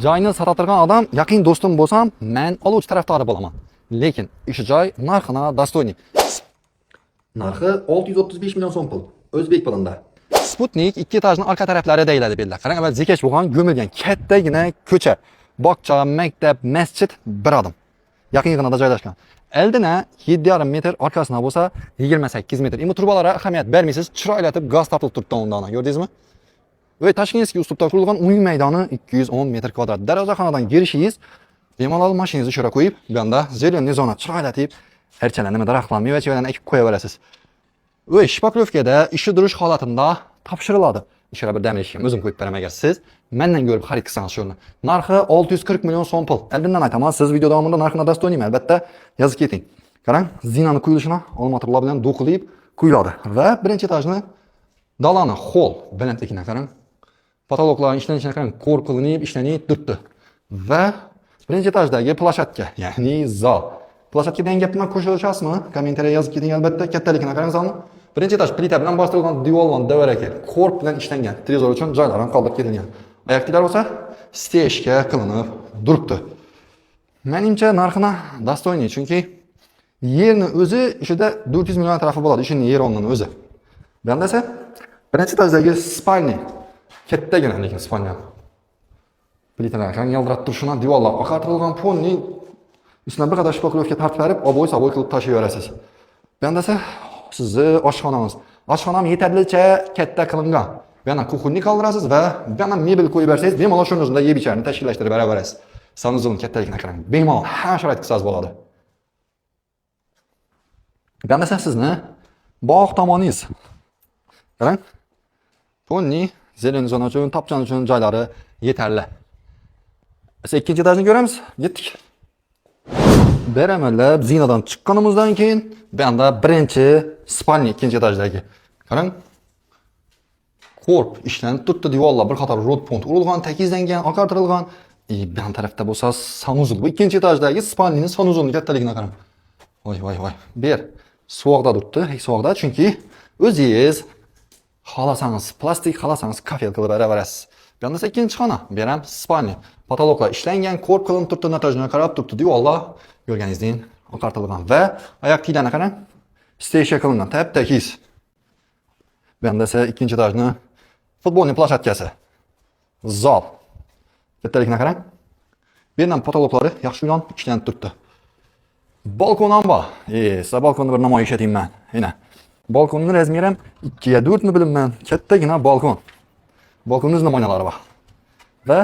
Joyni sota turgan odam yaqin do'stim bo'lsam, men oluvchi tarafdori bo'laman. Lekin ishi joy narxina достойный. Narxi 635 million so'm pul. O'zbek pulida. Sputnik ikki etajning orqa taraflari deyiladi bu yerda. Qarang, avval zekash bo'lgan, gömülgan kattagina ko'cha. Bog'cha, maktab, masjid bir adım. Yaqinginada joylashgan. Eldina 7,5 metr, orqasına bo'lsa 28 metr. Endi trubalarga ahamiyat bermaysiz, chiroylatib gaz tortilib turibdi undan. Ko'rdingizmi? Va Toshkentskiy uslubda qurilgan uy maydoni 210 metr kvadrat. Darvozaxonadan girishingiz bemalol mashinangizni shura qo'yib, bu yoqda зеленый zona chiroylatib, archalarni, nima daraxtlar, meva-chevalarni ekib qo'yaverasiz. Va шпаклёвка da ishi durish holatida topshiriladi. Ishora bir damli ishim o'zim qo'yib beraman agar siz mendan ko'rib xarid qilsangiz shuni. Narxi 640 million so'm pul. Oldindan aytaman, siz video davomida narxini достойный mi albatta yozib keting. Qarang, zinani quyilishini olmatirlar bilan do'qilib quyiladi va birinchi etajni dalani xoll balandligini qarang. Потолок larning ishlanishini qarang, ko'r qilinib ishlanib turibdi. Va birinchi etajdagi площадка, ya'ni zal. Площадка degan gapni qo'shilishasizmi? Kommentariya yozib keting albatta. Kattaligini qarang zalni. Birinchi etaj plita bilan bostirilgan devorlar davaraki, корд bilan ishlangan. Televizor uchun joylar ham qoldirib ketilgan. Oyoqlar bo'lsa стяжка qilinib turibdi. Menimcha narxini достойный, chunki yerni o'zi ishida 400 million atrofi bo'ladi, ishini yer o'rnini o'zi. Bu yoqda esa birinchi etajdagi спальня kattagina, lekin спальня. Plitalar qarang yaltirab turishini, devorlar oqartirilgan polning ustidan bir qadar шпаклёвка tortib berib, обой saboy qilib tashlayverasiz. Bu yoqda esa sizni oshxonangiz. Oshxona ham yetarlicha katta qilingan. Bu yoqdan кухонный qoldirasiz va bu yoqdan mebel qo'yib bersangiz, bemalol shuni o'zida yeb icharni tashkillashtirib beraverasiz. Санузел ni kattaligini qarang. Bemalol hamma sharoit qilsangiz bo'ladi. Bu yoqda esa sizni bog' tomoningiz. Qarang. Polni зелень zona uchun, topchan uchun joylari yetarli. Esa ikkinchi etajni ko'ramiz. Yetdik. Bir amallab zinadan chiqqanimizdan keyin bu yoqda birinchi спальня ikkinchi etajdagi. Qarang. Корд ishlanib turibdi, devorlar bir qator rot pont urilgan, tekizlangan, oqartirilgan. Bu yon tarafda bo'lsa санузел. Bu ikkinchi etajdagi спальня ning санузел ini kattaligini qarang. Voy voy voy. Ber. Suvoqda turibdi, hech suvoqda, chunki o'zingiz xohlasangiz plastik, xohlasangiz kafel qilib beraverasiz. Bu yoqda esa ikkinchi xona, bu yer ham спальня. Потолок lar ishlangan, корд qilinib turibdi, натяжной qarab turibdi, devorlar ko'rganingizdek oqartirilgan va oyoq kiyimlarni qarang. Стяжка qilingan, tap tekis. Bu yoqda esa ikkinchi etajni футбольный площадка si. Zal. Kattaligini qarang. Bu yerdan потолок lari yaxshi bilan ishlanib turibdi. Balkon ham bor. Sizlar balkonni bir namoyish etayman. Ina. Balkonning размер i ham 2 ga 4 mi bilmayman. Kattagina balkon. Balkonni o'zini oynalari bor. Va